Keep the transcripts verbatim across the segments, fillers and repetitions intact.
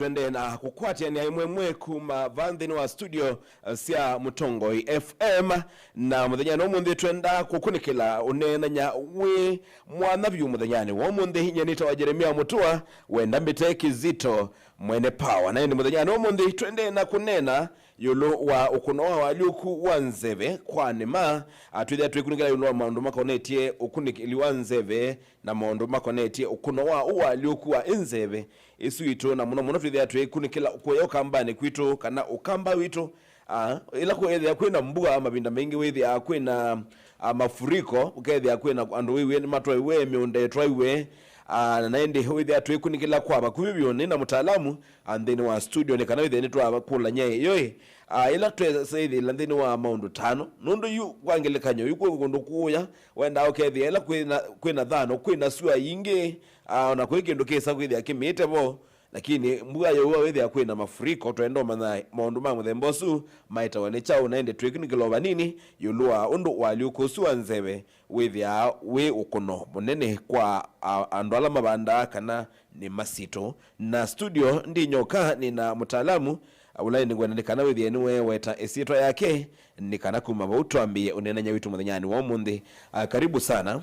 Twendee na kũkwatĩanĩa ĩmwe ĩmwe kuma vaa nthĩnĩ wa studio, eh, sya Mũtongoi F M. Na mũthenya no mũnthĩ twenda kũkunĩkĩla ũneenany'a wĩ mwanya vyũ mũthenyanĩ wa ũmũnthĩ. Nyie nĩtawa Jeremia Mũtua, wenda mbĩte Kizito Mwene Power. Na ĩndĩ mũthenya no mũnthĩ twendee na kũneena ĩũlũ wa ũkũno wa ũalyũku wa nzeve kwa nĩma, ah, twĩthĩa twĩkunĩkĩla ĩũlũ wa maũndũ makonetye ũkunĩkĩli wa nzeve na maũndũ makonetye ũkũno wa ũalyũku wa ĩnzeve ĩsu itũ, na mũno mũno twĩthĩa twĩkunĩkĩla kũya ũkambanĩ kwitũ kana ũkamba witũ. Ah, ĩla kwĩthĩa kwĩna mbua, mavinda maingĩ wĩthĩaa kwĩna, ah, mafuriko, ũkethĩa kwĩna andũ wĩw'e nĩmatwaiwe, mĩũnda ĩtwaiwe. Ah, na ĩndĩ wĩthĩa twĩkunĩkĩla kwa vakuvĩ vyũ. Nĩ na mũtaalamu, ah, nthĩnĩ wa studio nĩ kana wĩthĩe nĩtwakũlany'a ĩyo ĩ, ah, ĩla twesaĩthĩla nthĩnĩ wa maũndũ tano, nũndũ yu kwa ngelekany'o yu kwĩ kũndũ kũũya wendaa ũkethĩa ĩla kwĩna, kwĩna thano, kwĩna sua yingĩ, ah, ona kwĩ kĩndũ kĩsa kwĩthĩa kĩmĩĩte vo. Lakini mbua yaua wĩthĩa kwĩna mafuriko, twenda ũmanya maũndũ ma mũthemba ũsu maĩtawa nĩ kyaũ, na ĩndĩ twĩkunĩkĩla o vanini ĩũlũ wa ũndũ ũalyũku ũsu wa nzeve wĩthĩaa wĩ ũkũno mũnene kwa, a, andũ ala mavandaa kana nĩ masitũ. Na studio ndi nyoka, nĩ na mũtaalamu, a, ũla nĩngwenda nĩ kana wĩthĩe nĩweweta ĩsyĩtwa yake, nĩ kana kuma vau twambĩĩe ũneenany'a witũ mũthenyanĩ wa ũmũnthĩ. A, karibu sana.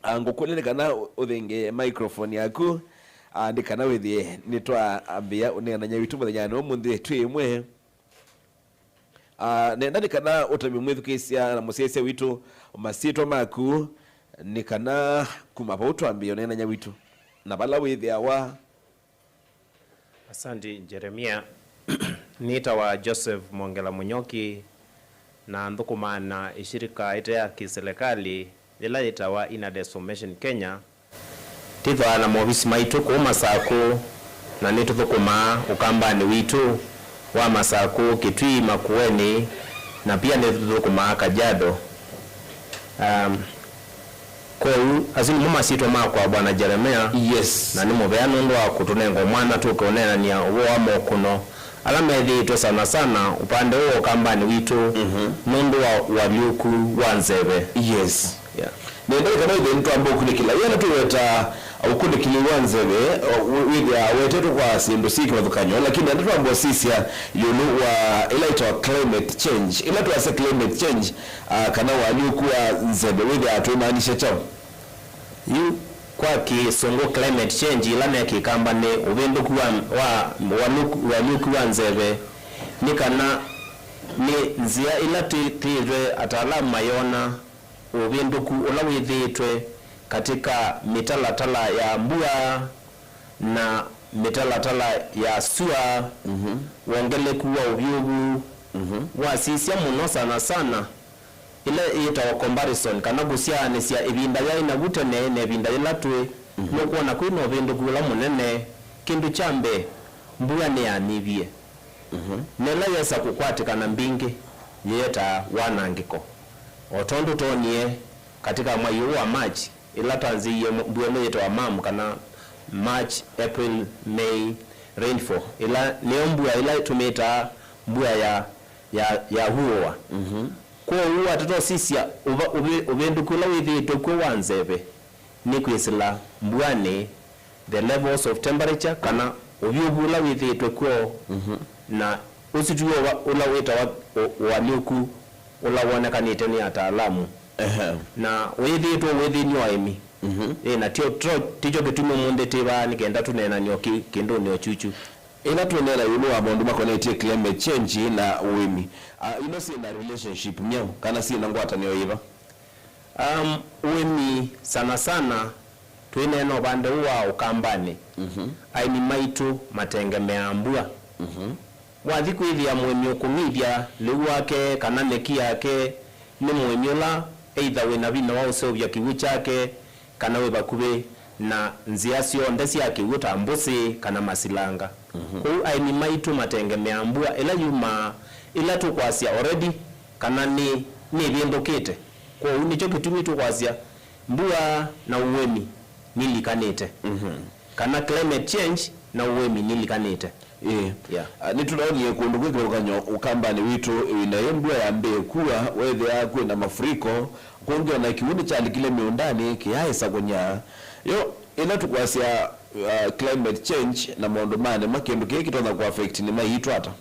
Ah, ngũkũlya nĩ kana ũ-, ũthenge microphone yaku, ah, nĩ kana wĩthĩe nĩtwambĩĩa ũneenany'a witũ mũthenyanĩ wa ũmũnthĩ twĩ ĩmwe. Ah, nenda nĩ kana ũtavye mwĩthukĩĩsya na mũsyaĩĩsya witũ masyĩtwa maku, nĩ kana kuma vau twambĩĩa ũneenany'a witũ na vala wĩthĩawa. Asanti, Jeremia. Nĩtawa Joseph Mongela Mũnyoki, na nthũkũmaa na ĩshirika ĩte ya kĩselekalĩ yĩla yĩtawa Inner Death Formation Kenya. Twĩthwaa na movisi maitũ kũu Masakũ, na nĩtũthũkũmaa ũkambanĩ witũ wa Masakũ, Kitui, Makueni, na pia nĩtũthũkũmaa Kajiado. Um, Kwoou, asu nĩmo masyĩtwa makwa, Bwana Jeremia. Yes. Na nĩ mũvea nũndũ wa kũtũnenga mwanya tũke ũneenany'a ũvoo wa mokũno ala methĩĩtwe sana sana ũpande ũũ wa ũkambanĩ witũ, mhm, nũndũ wa ũalyũku wa nzeve. Yes. Yeah. Nenda kana ĩthĩe nĩtwamba ũkunĩkĩla. Yĩla twĩweta ũkunĩkĩli wa nzeve, wĩ-, wĩthĩaa wetetwe kwa syĩndũ syĩ kĩvathũkany'o, lakini nenda twamba ũsisya ĩũlũ wa ĩla ĩtawa climate change. Ĩla twasya climate change, ah, kana ũalyũku wa nzeve, wĩthĩaa tũimaanisya kyaũ? Yu kwa Kĩsũngũ, climate change, ĩla me Kĩkamba nĩ ũvĩndũku wa, wa, ũalyũku, ũalyũku wa nzeve, nĩ kana nĩ nzĩa ĩla twĩ-, twĩĩtwe ataalamu mayona ũvĩndũku ũla wĩthĩĩtwe katika mĩtalatala ya mbua na mĩtalatala ya sua, mhm, wongeleku wa ũvyũvu, mhm, wasisya mũno sana sana ĩla yĩtawa comparison, kana kũsyaanĩsya ĩvinda yaĩ navu tene na ĩvinda yĩla twĩ, mhm, nũkwona kwĩ na ũvĩndũku ũla mũnene. Kĩndũ kya mbee, mbua nĩyanyivie. Mhm. Na ĩla yesa kũkwatĩkana mbingĩ, yĩetaa wanangĩko. O tondũ twonie katika mwai ũũ wa March, ĩla twanzĩie mbua ĩno yĩtawa mam, kana March, April, May rainfall, ĩla nĩyo mbua ĩla tũmĩtaa mbua ya, ya, ya huoa. Mhm. Kwoou watata ũsisya ũva-, ũvi-, ũvĩndũku ũla wĩthĩĩtwe kw'o wa nzeve nĩ kwĩsĩla mbuanĩ, the levels of temperature, kana ũvyũvu ũla wĩthĩĩtwe kw'o, mhm, na ũsu tiw'o wa-, ũla wĩtawa ũ-, ũalyũku ũla wonekanĩte nĩ ataalamu. Ehe. Na wĩthĩĩtwe ũithĩny'a aĩmi. Mhm. Ĩ, na tyo, tyo, tikyo kĩtumi ũmũnthĩ twĩ vaa nĩ kenda tũneenany'e o kĩ-, kĩndũnĩ o kyukyu. Ĩla twĩneena ĩũlũ wa maũndũ makonetye climate change na ũĩmi, a, ino syĩ na relationship myaũ kana syĩ na ngwatanĩo yĩva? Um, ũĩmi sana sana, twĩneena ũvande ũũ wa ũkambanĩ, mhm, aĩmi maitũ matengemeaa mbua. Mhm. Wathi kwĩthĩa mũĩmi ũkũng'ithya lĩu wake kana nyeki yake nĩ mũĩmi ũla either wĩ na vinya wa ũseũvya kĩw'ũ kyake, kana wĩ vakuvĩ na nzĩa syonthe sya kĩw'ũ ta mbũsĩ kana masilanga. Mhm. Kwoou aĩmi maitũ matengemeaa mbua ĩla yumaa, ĩla tũkwasya already kana nĩ, nĩvĩndũkĩte. Kwoou nĩkyo kĩtumi tũkwasya mbua na ũĩmi nilikanĩte. Mhm. Kana climate change na ũĩmi nilikanĩte. Ĩĩ. Yeah. Ah, nĩtũnaonie kũndũ kwĩ kĩvathũkany'o ũkambanĩ witũ ĩvinda yĩ mbua yambĩĩe kua, weethĩa kwĩ na mafuriko, kũngĩ o na kĩw'ũ nĩkyalikile mĩũndanĩ kĩyaaĩsa kũnya. Yo, ĩla tũkwasya uh, climate change na maũndũ ma nĩma, kĩndũ kĩĩ kĩtonya kũ affect nĩma yitũ ata?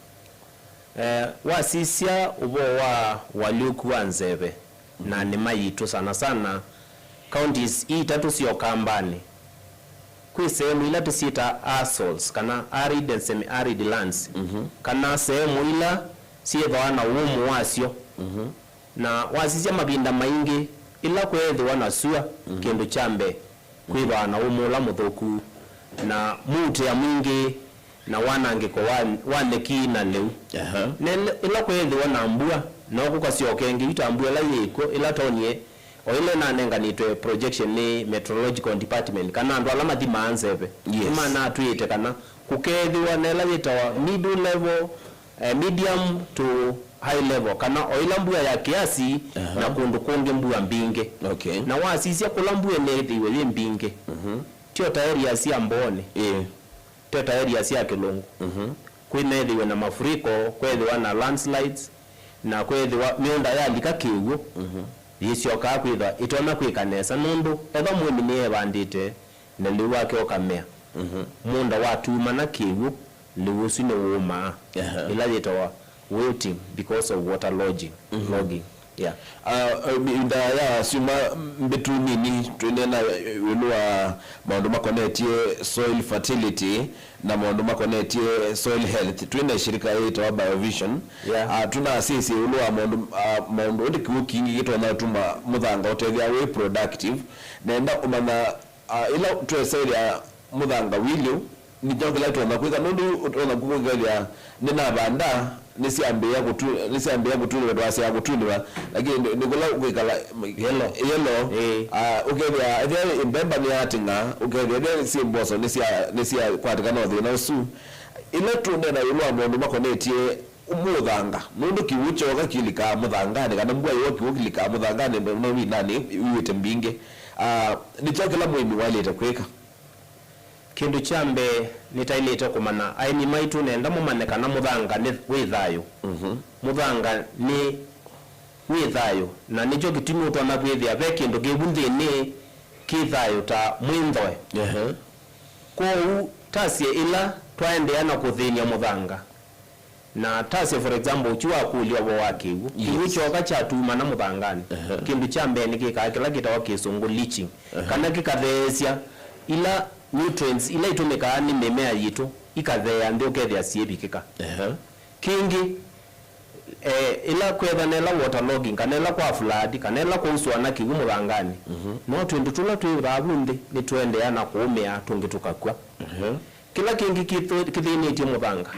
Eh, wasisya ũvoo wa ũalyũku wa nzeve na nĩma yitũ, sana sana counties ii itatũ sya Ũkambanĩ, kwĩ sehemu ila tũsyĩtaa arsals, kana arid and semi-arid lands, kana sehemu ila syĩthĩawa na ũmũ wasyo. Na wasisya mavinda maingĩ, ĩla kweethĩwa na sua, kĩndũ kya mbee, kwĩthĩawa na ũmũ ũla mũthũku, na mũutĩa mwingĩ, na wanangĩko wa, wa nyeki na lĩu. Aha. Na ĩla, ĩla kweethĩwa na mbua, no kũkasyoka ĩngĩ, yu ta mbua ĩla yĩkw'o, ĩla tonie, o ĩla ĩnanenganĩtwe projection nĩ Meteorological Department, kana andũ ala mathimaa nzeve, Yes. nĩmanatwĩĩte kana kũkeethĩwa na ĩla yĩtawa middle level, eh, medium to high level, kana o ĩla mbua ya kĩasi Aha. na kũndũ kũngĩ mbua mbingĩ. Okay. Na wasisya kũla mbua ĩneethĩiwe yĩ mbingĩ, Mhm. tyo ta area sya Mbooni, Ĩĩ. tyo ta area sya Kĩlũngũ. Mhm. Kwĩneethĩiwe na mafuriko, kwethĩwa na landslides, na kwethĩwa mĩũnda yalika kĩw'ũ, Mhm. yĩsyokaa kwĩthwa ĩtonya kwĩka nesa, nũndũ ethwa mũĩmi nĩevandĩte na lĩu wake ũkamea. Mhm. Mũũnda watumana kĩw'ũ, lĩu ũsu nĩwũmaa. Aha. Ĩla yĩtawa wilting because of water logging. Mhm. Logging. Yeah. Ah, ĩvinda ya syumwa mbĩtu nini, twĩneena ĩũlũ wa maũndũ makonetye soil fertility na maũndũ makonetye soil health. Twĩ na shirika yĩtawa Biovision. Yeah. Ah, tunasisya ĩũlũ wa maũndũ, ah, maũndũ ũndũ kĩw'ũ kingĩ kĩtonya ũtuma mũthanga ũtethĩa wĩ productive. Nenda ũmanya Ah, ĩla twesaĩthya mũthanga wĩ lĩu, nĩ kyaũ kĩla tũtonya kwĩka? Nũndũ ũtonya kwĩkethĩa nĩnavanda, nĩsyambĩĩa kũtu-, nĩsyambĩĩa kũtunĩwa, twasyaa kũtunĩwa, lakini nĩ, nĩ kũla kwĩkala yellow. Yellow. Ĩĩ. Ah, ũkethĩa ethĩa mbemba nĩyating'a, ũkethĩa ethĩa syĩ mboso nĩsya, nĩsyakwatĩkana na thĩna ũsu. Ĩla tũneena ĩũlũ wa maũndũ makonetye mũthanga, nũndũ kĩw'ũ kyoka kĩlikaa mũthanganĩ, kana mbua yoka kĩw'ũ kĩlikaa mũthanganĩ, no, no winanĩ iw'ĩte mbingĩ. Ah, nĩ kyaũ kĩla mũĩmi waĩlĩte kwĩka? Kĩndũ kya mbee, nĩtaĩlĩte kũmanya aĩmi maitũ, nenda mũmanye kana mũthanga nĩ wĩ thayũ. Mhm. Mũthanga nĩ wĩ thayũ, na nĩkyo kĩtumi ũtonya kwĩthĩa ve kĩndũ kĩvu nthĩnĩ kĩ thayũ ta mwĩnthoe. Ehe. Kwoou, tasye ĩla twaendeea na kũthĩny'a mũthanga, na tasye, for example, ũkyu wakũlya ũvoo wa kĩw'ũ. Yes. Kĩw'ũ kyoka kyatumana mũthanganĩ. Ehe. Kĩndũ kya mbee nĩkĩkaa kĩla kĩtawa kĩsũngũ leaching. Ehe. Kana kĩkatheesya ila nutrients ila itũmĩkaa nĩ mĩmea yitũ, ikatheea nthĩ, ũkethĩa syĩvikĩka. Ehe. Kĩngĩ, eh, ĩla kwethana ĩla water logging, kana ĩla kwa flood, kana ĩla kwausũana kĩw'ũ mũthanganĩ, Mhm. no twĩndũ tũla twĩthĩawa vu nthĩ nĩtũendeea na kũũmĩa, tũngĩ tũkakw'a. Ehe. Kĩla kĩngĩ kĩthũ-, kĩthĩnĩtye mũthanga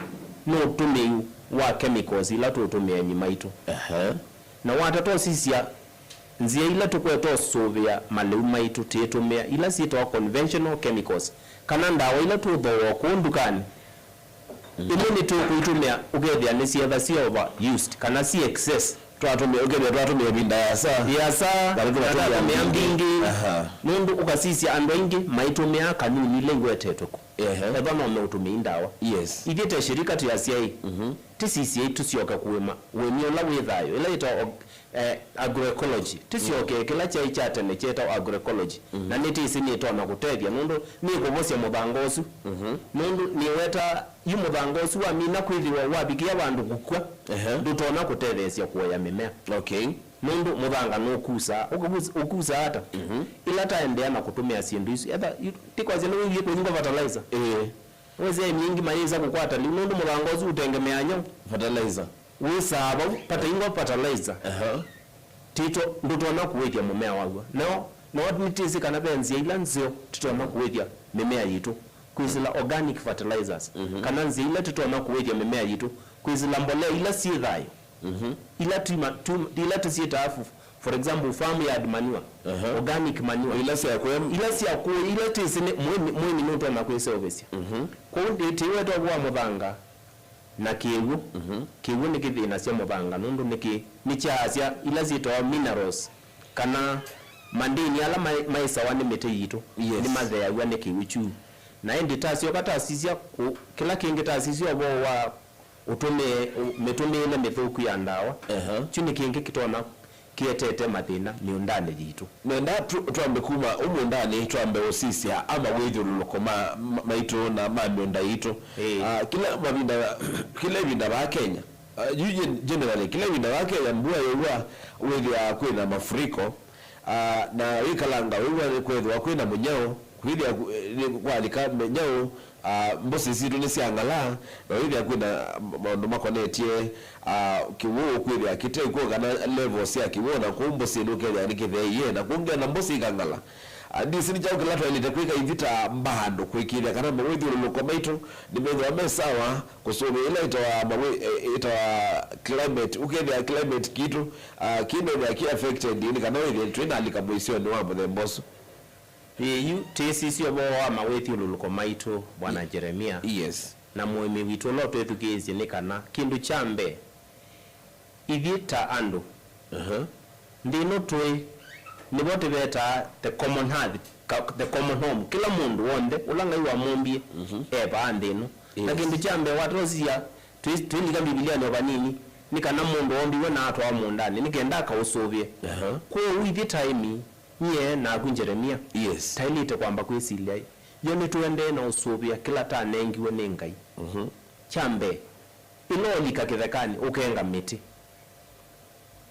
nĩ ũtũmĩi wa chemicals ila tũũtũmĩa aĩmi maitũ. Ehe. Na watata ũsisya nzĩa ila tũkwete ũsũvĩa malĩu maitũ tĩtũmĩa, ila syĩtawa conventional chemicals, kana ndawa ila tũthooa kũu ndukanĩ, imwe nĩtũkũitũmĩa ũkethĩa nĩsyetha syĩ overused, kana syĩ excess. Twatũmĩa, ũkethĩa twatũmĩa ĩvinda yasa. Yasa, kana na tũkatũmĩa twatũmĩa mbingĩ. Mbingĩ. Aha. Nũndũ ũkasisya andũ aingĩ maitũmĩaa kanuni ila iwetetwe kũ. Ehe. Ethwa no meũtũmĩi ndawa. Yes. Ithyĩ ta shirika twĩasya ĩ, Mhm. tĩsisye tũsyoke kũĩma ũĩmi ũla wĩ thayũ, ĩla yĩtawa org-, eh, agroecology. Tĩsyoke kĩla kyaĩ kya tene kyeetawa agroecology. Mhm. Na nĩtĩsĩ nĩtonya kũtethya, nũndũ nĩkũvosya mũthanga ũsu. Mhm. Nũndũ nĩweta yu mũthanga ũsu wamina kwĩthĩwa wavikĩa vandũ kũkw'a, Ehe. ndũtonya kũtetheesya kũea mĩmea. Okay. Nũndũ mũthanga nũkusaa. Ũkusa-, ũkusaa ata? Mhm. Ĩla taendeea na kũtũmĩa syĩndũ isu, etha, yu-, ti kwasya nĩwĩwie kũingwa fertilizer. Ĩĩ. Wĩsĩ aĩmi aingĩ mayĩsa kũkwata lĩu nũndũ mũthanga ũsu ũtengemeaa nyaũ? Fertilizer. Wĩsaa vau, pata ingwa fertilizer. Aha. Tito, ndũtonya kũĩthya mũmea waw'o. Nao, nao nĩtĩsĩ kana ve nzĩa ila nzeo tũtonya kũĩthya mĩmea yitũ, kwĩsĩla organic fertilizers, Mhm. kana nzĩa ila tũtonya kũĩthya mĩmea yitũ, kwĩsĩla mbolea ila syĩ thayũ. Mhm. Ila tuma, tuma, ila tũsyĩtaa, f-, for example, farm yard manure, Aha. organic manure. Ila sya kwe- Ila sya kũ-, ila twĩsĩ nĩ mũĩmi, mũĩmi nũtonya kwĩseũvĩsya. Mhm. Kwoou ndĩ-, tĩwetwa wa mũthanga na kĩw'ũ. Mhm. Kĩw'ũ nĩkĩthĩnasya mũthanga nũndũ nĩkĩ-, nĩkyaasya ila syĩtawa minerals, kana mandĩni ala ma-, maĩsawa nĩ mĩtĩ yitũ, Yes. nĩmatheaw'a nĩ kĩw'ũ kyu. Na ĩndĩ tasyoka tasisya kũ-, kĩla kĩngĩ tasisya ũvoo wa ũtũmĩe, ũ-, mĩtũmĩĩle mĩthũku ya ndawa. Aha. Kyu nĩ kĩngĩ kĩtonya, kĩetete mathĩna mĩũndanĩ yitũ. Nenda tũ- twambe kuma ũmũndanĩ, twambe ũsisya ama wĩthyũlũlũko ma, ma, maitũ na ma mĩũnda yitũ. Ĩĩ. Ah, kĩla mavinda, kĩla ĩvinda vaa Kenya, ah, yu gen- generally, kĩla ĩvinda vaa Kenya, mbua yĩw'a wĩthĩaa kwĩna mafuriko, ah, na wĩkalanga wĩw'a kwĩthĩwa kwĩna mũnyao, kwĩthĩa ku- nĩ kwalika mĩnyao, ah, mbũsĩ sitũ nĩsyang'ala, na wĩthĩa kwĩna maũndũ makonetye, ah, kĩw'ũ, kwĩthĩa kĩte kw'o kana level sya kĩw'ũ, na kũu mbũsĩ nũkethĩa nĩkĩtheeie, na kũngĩ ona mbũsĩ ikang'ala. Ah, ndisi nĩ kyaũ kĩla twaĩlĩte kwĩka ithyĩ ta mbaa andũ kũĩkĩĩthya kana mawĩthyũlũlũko maitũ nĩmethĩwa me sawa, kũsũvĩa ĩla ĩtawa mawĩ- ĩ- ĩtawa climate, ũkethĩa climate kitũ, ah, kĩmethĩa kĩ affected nĩ kana wĩthĩe twĩ na alika mũisyonĩ wa mũthemba ũsu. Ĩĩ, yu twĩsisye ũvoo wa mawĩthyũlũlũko maitũ, Bwana Jeremia, Yes. na mũĩmi witũ ũla ũtwĩthukĩĩsye, nĩ kana kĩndũ kya mbee, ithyĩ ta andũ, Aha. nthĩ ĩno tũĩ, nĩvo tũvetaa the common hearth, ka- the common home. Kĩla mũndũ w'onthe ũla Ngai wamũmbie, Mhm. e vaa nthĩ ĩno. Na Yes. kĩndũ kya mbee, watosisya, twĩ- twĩlika Mbivilianĩ o vanini, nĩ kana mũndũ wombiwe na atwawa mũũndanĩ, nĩ kenda akaũsũvĩe. Aha. Kwoou ithyĩ ta aĩmi, nyie naku Jeremia, Yes. taĩlĩte kwamba kwĩsilya yo nĩtũendee na ũsũvĩa kĩla tanengiwe nĩ Ngai. Mhm. Kya mbee, ĩla ũlika kĩthekanĩ ũkenga mĩtĩ,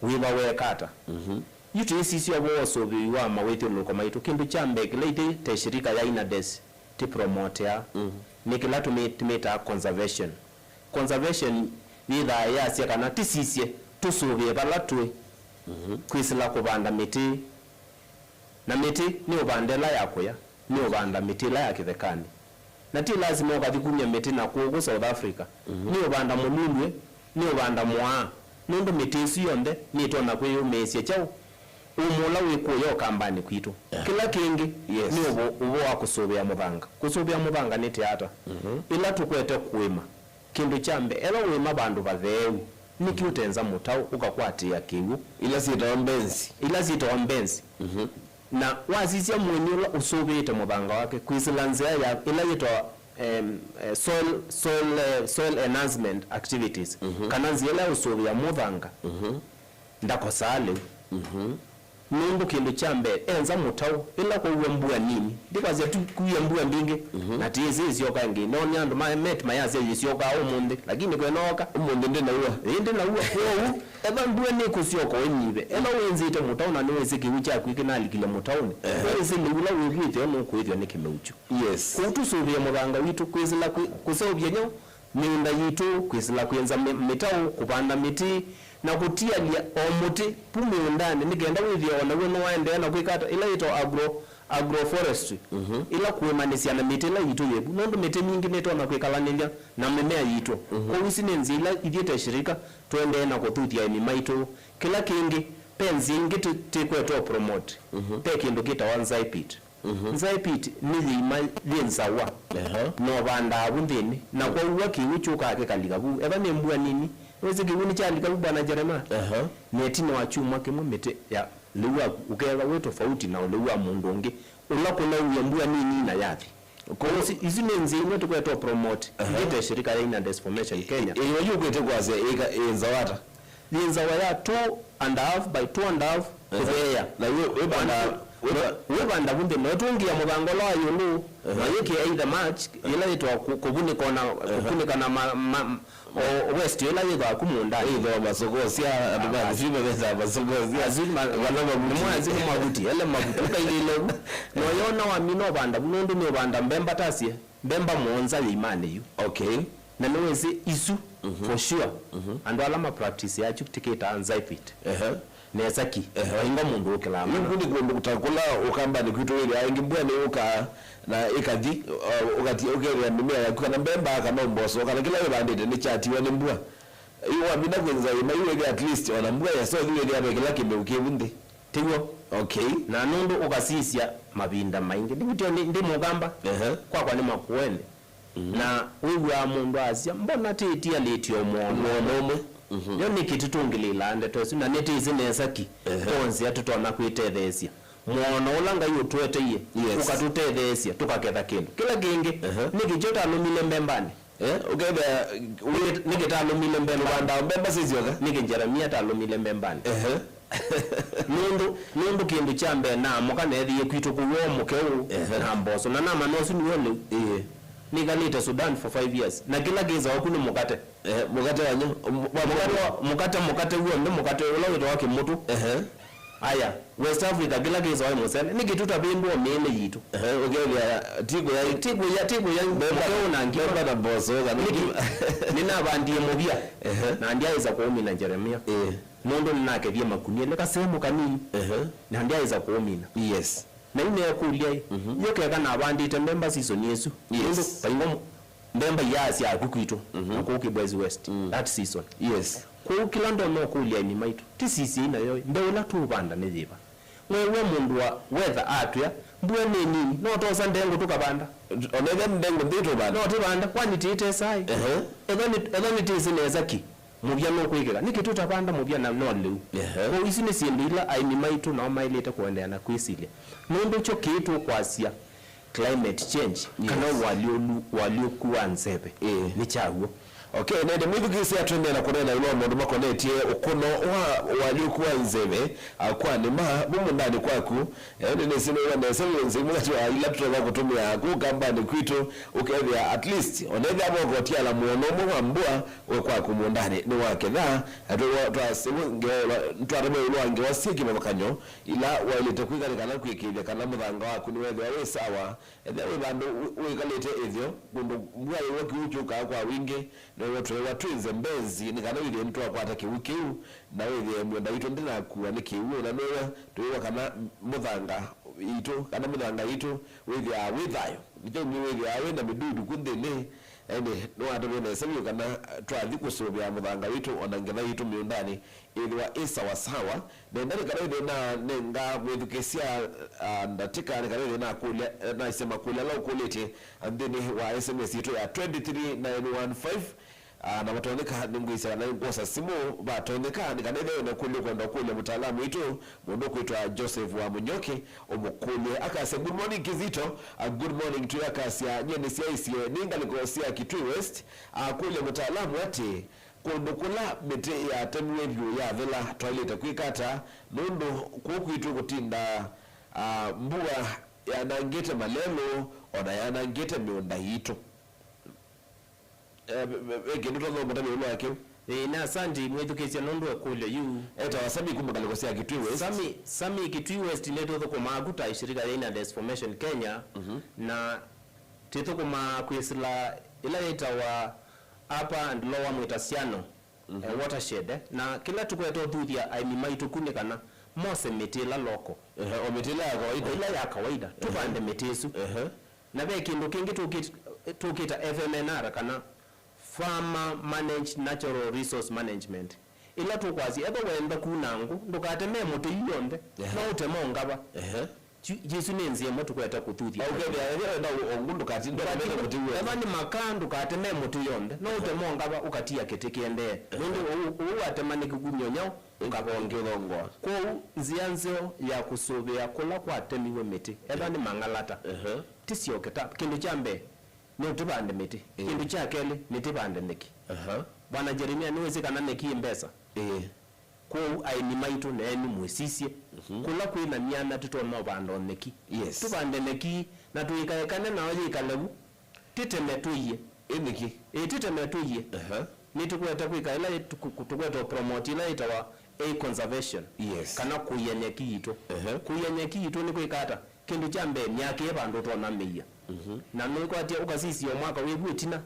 wĩva weeka ata? Mhm. Yu twĩsisya ũvoo wa ũsũvĩi wa mawĩthyũlũlũko maitũ, kĩndũ kya mbee kĩla ithyĩ ta ĩshirika ya INADES tĩpromotea, Mm. nĩ kĩla tũmĩ- tũmĩtaa conservation. Conservation yĩthaa yasya kana tĩsisye tũsũvĩe vala twĩ, Mhm. kwĩsĩla kũvanda mĩtĩ. Na mĩtĩ nĩ ũvanda ĩla ya kũya, nĩ ũvanda mĩtĩ ĩla ya kĩthekanĩ. Na ti lasima ũkathi kumya mĩtĩ na kũũ kũ South Africa. Mhm. Nĩ ũvanda mũlundw'e, nĩ ũvanda mũaa, nũndũ mĩtĩ ĩsu yonthe nĩtonya kwĩyũmĩĩsya kyaũ? Ũmũ ũla wĩ kũya ũkambanĩ kwitũ. Yeah. Kĩla kĩngĩ Yes. nĩ ũvo- ũvoo wa kũsũvĩa mũthanga. Kũsũvĩa mũthanga nĩ tĩ ata? Mhm. Ĩla tũkwete kũĩma, kĩndũ kya mbee, ethwa wĩma vandũ vatheeu, nĩkĩ ũtenza mũtaũ ũkakwatĩĩa kĩw'ũ? Ila syĩtawa mbenzi. Ila syĩtawa mbenzi. Mhm. Na wasisya mũĩmi ũla ũsũvĩĩte mũthanga wake kwĩsĩla nzĩa ya ĩla yĩtawa, em, eh, soil, soil, eh, soil enhancement activities, Mhm. kana nzĩa ĩla ya ũsũvĩa mũthanga, Mhm. ndakosaa lĩu. Mhm. Nũndũ kĩndũ kya mbee, enza mũtaũ, ĩla kwaua mbua nini. Ndikwasya tu kuie mbua mbingĩ, Mhm. na tĩĩsĩ ĩsyoka ĩngĩ. Nĩwoonie andũ ma met mayasya yĩsyokaa ũmũnthĩ, lakini kwĩnooka. Ũmũnthĩ ndĩnaua. Ĩĩ, ndĩnaua. Kwoou, ethwa mbua nĩkũsyoka ũinyive. Ethwa wĩnzĩte mũtaũ na nĩwĩsĩ kĩw'ũ kyaku kĩnalikile mũtaũnĩ, Ehe. nĩwĩsĩ lĩu ũla wĩvw'ĩte nũkwĩthwa nĩ kĩmeukyo. Yes. Kwoou tũsũvĩe mũthanga witũ kwĩsĩla kwĩ- kũseũvya nyaũ? Mĩũnda yitũ, kwĩsĩla kwĩnza mĩ- mĩtaũ, kũvanda mĩtĩ, na kũtialya o mũtĩ vu mĩũndanĩ, nĩ kenda wĩthĩe o naw'o nĩwaendeea na kwĩka ata, ĩla yĩtawa agro- agroforestry, Mhm. ĩla kũĩmanĩsya na mĩtĩ ĩla yitũ yĩ vu, nũndũ mĩtĩ mingĩ nĩtonya kwĩkalanĩlya na mĩmea yitũ. Mhm. Kwoou isu nĩ nzĩa ila ithyĩ ta ĩshirika tũendee na kũthuthya aĩmi maitũ. Kĩla kĩngĩ, ve nzĩa ingĩ tũ- tĩkwetwa promote, Mhm. ve kĩndũ kĩtawa nzai pit. Mhm. Nzai pit nĩ yĩima yĩ nzawa. Aha. Na ũvandaa vu nthĩnĩ. Na kwaua kĩw'ũ kyũkaa kĩkalika vu. Ethwa nĩ mbua nini, nĩwĩsĩ kĩw'ũ nĩkyalika vu, Bwana Jeremia? Aha. Na ĩtina wa kyumwa kĩmwe mĩtĩ ya lĩu waku ũkeethwa wĩ tofauti na ũlĩu wa mũndũ ũngĩ ũla kũnauie mbua nini na yathi. Kwoou isu, isu nĩ nzĩa imwe tũkwetwa promote. Aha. Ithyĩ ta shirika ya Inner Transformation Kenya. Ĩ- ĩyo yũkwĩte kwasya ĩka- ĩ nzawa ata? Yĩ nzawa ya two and a half by two and a half Ehe. kũtheea. Na wĩ- wĩvanda- wĩva- Wĩvanda vu nthĩ, no tũngĩa mũthanga ũla wa ĩũlũ, Ehe. na yĩkĩa either mulch, ĩla yĩtwa kũ- kũvunĩka na, Ehe. kũkunĩka na ma- ma- o waste ĩla yĩthwa ku mũũndanĩ. Either masogosya, andũ ma Ah, Kisumu metawa masogosya. Asu ma- Kana mavuti. Nĩmo asu nĩ mavuti, ele mavuti, ũkailĩle vu. Na ũyona wamina ũvanda vu, nũndũ nĩ ũvanda mbemba tasye, mbemba mũonza yĩimanĩ yu. Okay. Na nĩwĩsĩ isu, Mhm. for sure, Mhm. andũ ala ma practice yaku tikĩtaa nzaipit. Ehe. Nesa ki, Ehe. vainga mũndũ ũkĩlaa Yu mana. Kũndũ ta kũla ũkambanĩ kwitũ wĩthĩaa ĩngĩ mbua nĩyũkaa na ĩkathi, uh, ũkathi ũkethĩa mĩmea yaku kana mbemba kana ũmboso kana kĩla wĩvandĩte nĩkyatiwa nĩ mbua. Yu wamina kwĩnza ĩma yu wĩthĩa at least ona mbua yasothi wĩthĩa ve kĩla kĩmeu kĩvu nthĩ. Tiw'o? Okay. Na nũndũ ũkasisya mavinda maingĩ. Ndivitio ndi, ndi mũkamba, Ehe. kwakwa nĩ Makueni. Mhm. Na wĩw'aa mũndũ asya, "Mbona tĩtialĩtye o mwono?" Mwono ũmwe. Mhm. Yo nĩkĩ tũtũngĩlĩĩlaa ndeto isu, na nĩtĩsĩ nesa ki Ehe. kwa nzĩa tũtonya kwĩtetheesya? Mwono ũla Ngai ũtũeteie Yes. ũkatũtetheesya tũkaketha kĩndũ. Kĩla kĩngĩ, Ehe. nĩkĩ kyo talũmile mbembanĩ? Eh, ũkethĩa Nĩkĩ- nĩkĩ talũmile mbembanĩ? Tũvandaa mbemba sisyoka. Nĩkĩ Jeremia talũmile mbembanĩ? Ehe. Nũndũ, nũndũ kĩndũ kya mbee naamũka neethĩie kwitũ kũu o mũkeũ Ehe. na mboso. Na namanya ũsu nĩw'o lĩu. Ĩĩ. Nĩkalĩte Sudan for five years. Na kĩla kĩsawa ku nĩ mũkate. Eh, mũkate wanyu, m-, wa Mũkate, wa- mũkate, mũkate w'onthe, mũkate ũla wĩtawa kĩmũtũ. Ehe. Aya, West Africa, kĩla kĩsawa nĩ mũsele. Nĩkĩ tũtavĩndũa mĩĩnĩ yitũ? Ehe, ũkethĩa, ti kũya, Ti kũya, ti kũya, mbemba, mũkeũ na ngima. mbemba na mboso, kana Nĩkĩ? ngima. Nĩnavandie mũvia. Ehe. Na ndyaĩsa kũũmina Jeremia. Ĩĩ. Nũndũ nĩnakethie makunia nĩ kasehemu kanini, Ehe. na ndyaĩsa kũũmina. Yes. Na yu neekũlya-ĩ, Mhm. yo keka navandĩte mbemba season ĩsu? Yes. Nũndũ vaingwa mbemba iyaasya aku kwitũ, Mhm. na kũu Kibwezi West, Mm. that season. Yes. Kwoou kĩla ndonya ũkũlya aĩmi maitũ, tĩsisye ina yo, mbeũ ĩla tũũvanda nĩ yĩva? Mwew'a mũndũ wa weather atwĩa, mbua nĩ nini, no tosa ndengũ tũkavanda. Onethĩa ndengũ nthĩ tũvanda. No tĩvanda, kwani tĩĩtesaĩ? Ehe. Ethwa nĩ, ethwa nĩtĩsĩ nesa ki. Mũvya nũkwĩkĩka. Nĩkĩ tũtavanda mũvya na no lĩu? Ehe. Kwoou isu nĩ syĩndũ ila aĩmi maitũ nao maĩlĩte kũendeea na kwĩsilya. Nũndũ kyo kĩĩ tũkwasya climate change, kana Yes. ũalyũlu-, ũalyũku wa nzeve, Ĩĩ. nĩ kyaw'o. Okay, nende mwĩthukĩĩsya tũendee na kũneena ĩũlũ wa maũndũ makonetye ũkũno wa ũalyũku wa nzeve, akwanĩ ma mũmũndanĩ kwaku. Eh, nĩnĩsĩ nĩw'a nesa vyũ nzĩ mũthatu wa ila tũtonya kũtũmĩa kũu kambanĩ kwitũ, ũkethĩa at least, onethĩa vokotiala mũono ũmwe wa mbua, we kwaku mũũndanĩ nĩwaketha, na twa-, twasĩmũ ngewa, twatemwa ĩũlũ wa ngewa syĩ kĩvathũkany'o ila waĩlĩte kwĩka nĩ kana kwĩkĩĩthya kana mũthanga waku nĩwethĩwa wĩ sawa. Ethĩwa wĩ vandũ wĩ-, wĩkalĩte ĩthyo, kũndũ mbua yĩw'a kĩw'ũ kyũkaa kwa wingĩ, nĩw'o tweew'a twĩnze mbenzi nĩ kana wĩthĩe nĩtwakwata kĩw'ũ kĩu, na wĩthĩe mĩũnda yitũ ndĩnakuwa nĩ kĩw'ũ, na nĩw'o twĩw'a kana mũthanga yitũ, kana mĩthanga yitũ wĩthĩaa wĩ thayũ. Nĩkyo nĩ wĩthĩaa wĩ na mĩdudu ku nthĩnĩ. Ĩndĩ nĩwatavye nesa vyũ kana twathi kũsũvĩa mũthanga witũ o na ngetha yitũ mĩũndanĩ ĩthĩwa ĩ sawasawa. Nenda nĩ kana ĩthĩe nanenga mwĩthukĩsya, ah, ndatĩka nĩ kana ĩthĩe nakũlya, eh, naisye makũlyo ala ũkũlĩtye nthĩnĩ wa S M S yitũ ya twenty three nine one five. Ah, na vatonyeka nĩngwĩsya kana nĩngwosa simũ, vatonyeka nĩ kana ĩthĩwa wĩna kũlyo kwenda kũlya mũtaalamu witũ, mũndũ ũkwĩtwa Joseph wa Mũnyoki, ũmũkũlye. Akasya, "Good morning, Kizito." Ah, good morning to you, akasya, "Nyie nĩsyaĩsye nĩ ngalĩko sya Kitui West." Akũlya mũtaalamu atĩ, "Kũndũ kũla mĩtĩ yatemiwe vyũ yathela, twaĩlĩte kwĩka ata? Nũndũ kũu kwitũ kũtinda, ah, mbua yanangĩte malelũ, o na yanangĩte mĩũnda yitũ." Eh, ve, ve, ve kĩndũ twathoma ta ĩũlũ wa kĩu? Ĩĩ, na asanti mwĩthukĩĩsya nũndũ wa ĩkũlyo yu. Etawa Sami kuma ngalĩko sya Kitui West. Sami, Sami Kitui West nĩtũthũkũmaa ku ta ishirika ya Inades Formation Kenya, Mhm. na tĩthũkũmaa kwĩsĩla ĩla yĩtawa Upper and Lower Mwĩtasiano, Mhm. eh, watershed, eh. Na kĩla tũkwete ũthuthya aĩmi maitũ ku nĩ kana mose mĩtĩ ĩla loko. Ehe, o mĩtĩ ĩla ya kawaida. O ĩla ya kawaida. Ehe. Tũvande mĩtĩ ĩsu. Ehe. Na ve kĩndũ kĩngĩ tũkĩt-, tũkĩta F M N R kana Farmer Managed Natural Resource Management. Ĩla tũkwasya, ethwa wenda kuna ngũ, ndũkateme mũtĩ yu yonthe, Ehe. no ũteme o ngava. Ehe. Yu-, yu isu nĩ nzĩa ĩmwe tũkwete kũthuthya. Au kethĩa, ethĩa wenda ũ-, o ngũ ndũkatinde ũtemete mũtĩ w'onthe. Ethwa nĩ makaa, ndũkateme mũtĩ yonthe, no ũteme o ngava, ũkatia kĩtĩ kĩendee. Ehe. Nũndũ ũu, ũu watema nĩ kĩkumya ũnyao, ũkavonga. Ũkavonga. Kwoou, nzĩa nzeo ya kũsũvĩa kũla kwatemiwe mĩtĩ, ethwa nĩ mang'alata, Ehe. ti syoke ta, kĩndũ kya mbee, no tũvande mĩtĩ. Ĩĩ. Kĩndũ kya kelĩ, nĩ tũvande nyeki. Aha. Bwana Jeremia, nĩwĩsĩ kana nyeki ĩ mbesa? Ĩĩ. Kwoou aĩmi maitũ na enyu mwĩsisye, Mhm. kũla kwĩ na myanya tũtonya ũvanda o nyeki. Yes. Tũvande nyeki na tũikaekane nayo yĩkale vu. Tĩteme tũie. Ĩ nyeki? Ĩĩ, tĩteme tũie. Aha. Nĩtũkwete kwĩka ĩla ĩ-, tũku-, tũkwete promote ĩla yĩtawa a conservation. Yes. Kana kũia nyeki yitũ. Aha. Kũia nyeki yitũ nĩ kwĩka ata? Kĩndũ kya mbee, myakĩe vandũ ũtonya mĩia. Mhm. Na nĩkwatya ũkasisya o mwaka wĩ vu ĩtina,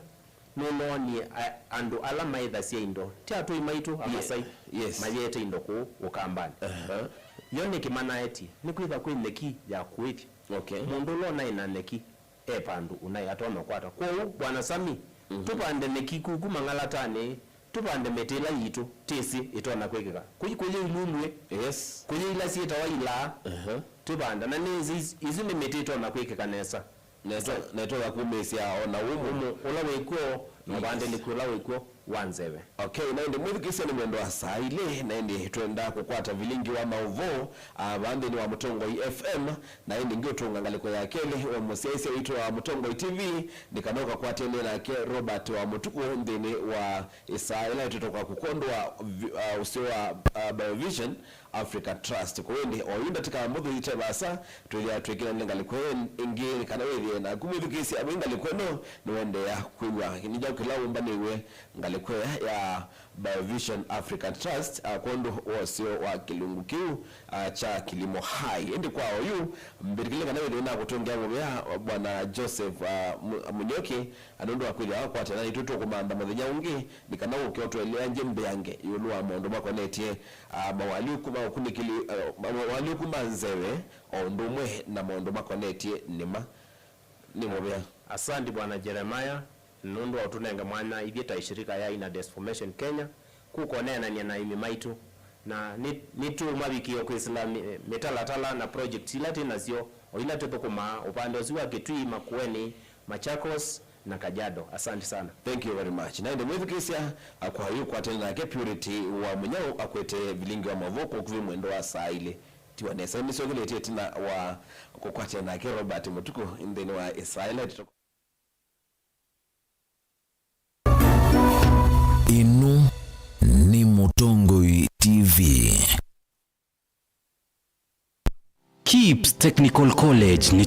nũnoonie a-, andũ ala maĩthasya indo, ti atũi maitũ, Amasai, Yes. mayĩete indo kũu Ũkambanĩ. Aha. Yo nĩkĩ manaetie? Nĩkwĩtha kwĩ nyeki ya kũĩthya. Okay. Mũndũ ũla ũnaĩ na nyeki e vandũ ũnaĩ atonya ũkwata. Kwoou, Bwana Sami, Mhm. tũvande nyeki kuku mang'alatanĩ, tũvande mĩtĩ ĩla yitũ tĩsĩ ĩtonya kwĩkĩka. Kũi-, kũyĩ iluluĩ, Yes. kũyĩ ila syĩtawa ilaa, Aha. tũvanda. Na nĩnzĩ is-, isu nĩ mĩtĩ ĩtonya kwĩkĩka nesa. Na ĩto-, na ĩtonya kumĩĩsya o na ũmũ. Ũmũ ũla wĩ kw'o, na Yes. ũvandĩlĩku ũla wĩ kw'o. wa nzeve. Okay, na ĩndĩ mwĩthukĩĩsya nĩ mwendo wa saa ilĩ, na ĩndĩ twenda kũkwata vilingi wa maũvoo, ah, vaa nthĩnĩ wa Mũtongoi F M, na ĩndĩ ngĩũtũnga ngalĩko ya kelĩ wa mũsyaĩĩsya witũ wa Mũtongoi T V, nĩ kana ũkakwatene nake Robert wa Mũtukũ nthĩnĩ wa ĩsaa ĩla ĩtũtoka kũkondwa vi-, ah, ũseo wa, ah, Biovision Africa Trust. Kwa ĩndĩ, o yu ndatĩka mbũthũ ite vaasa, twĩthĩa twĩkĩlane ngalĩko ĩyo ĩngĩ, nĩ kana wĩthĩe naku mwĩthukĩĩsya amwe ngalĩko ĩno nĩwendeea kwĩw'a. Nĩ kyaũ kĩla ũmbanĩw'e ngalĩko ĩya ya Biovision Africa Trust, ah, kwondũ wa ũseo wa kĩlungu kĩu, ah, kya Kilimo Hai. Ĩndĩ kwa oyu, mbĩtĩkĩle kana wĩthĩe nakũtũngĩa mũvea, Bwana Joseph, ah, Mu-, Munyoki, na nũndũ wa kwĩthĩa wakwatana naitũ, tũkũmantha mũthenya ũngĩ, nĩ kana ũke ũtũeleangye mbeange ĩũlũ wa maũndũ makonetye, ah, mawaliũku ma ũkunĩkĩli, ah, ma-, mawaliũku ma nzeve, o ũndũ ũmwe na maũndũ makonetye nĩma. Nĩ mũvea. Asante Bwana Jeremiah, nũndũ wa ũtũnenga mwanya ithyĩ ta ĩshirika ya Inades Formation Kenya, kũkoneenany'a na aĩmi maitũ, na nĩ, nĩtũũmavikĩĩa kwĩsĩla mĩ-, mĩtalatala na projects ila twĩ nasyo, o ila tũthũkũmaa ũvande ũsu wa Kitui, Makueni, Machakos, na Kajiado. Asante sana. Thank you very much. Na ĩndĩ mwĩthukĩĩsya, ah, kwa yu kwatene nake Purity wa Mũnyao akwete vilingi wa maũvoo kwa ũkuvĩ mwendo wa saa ilĩ. Tiwa nesa, nĩsyokeletie ĩtina wa kũkwatana nake Robert Mũtukũ nthĩnĩ wa ĩsaa ĩla ĩtũtoka. Ĩno nĩ Mũtongoi T V. Kips Technical College nĩkyo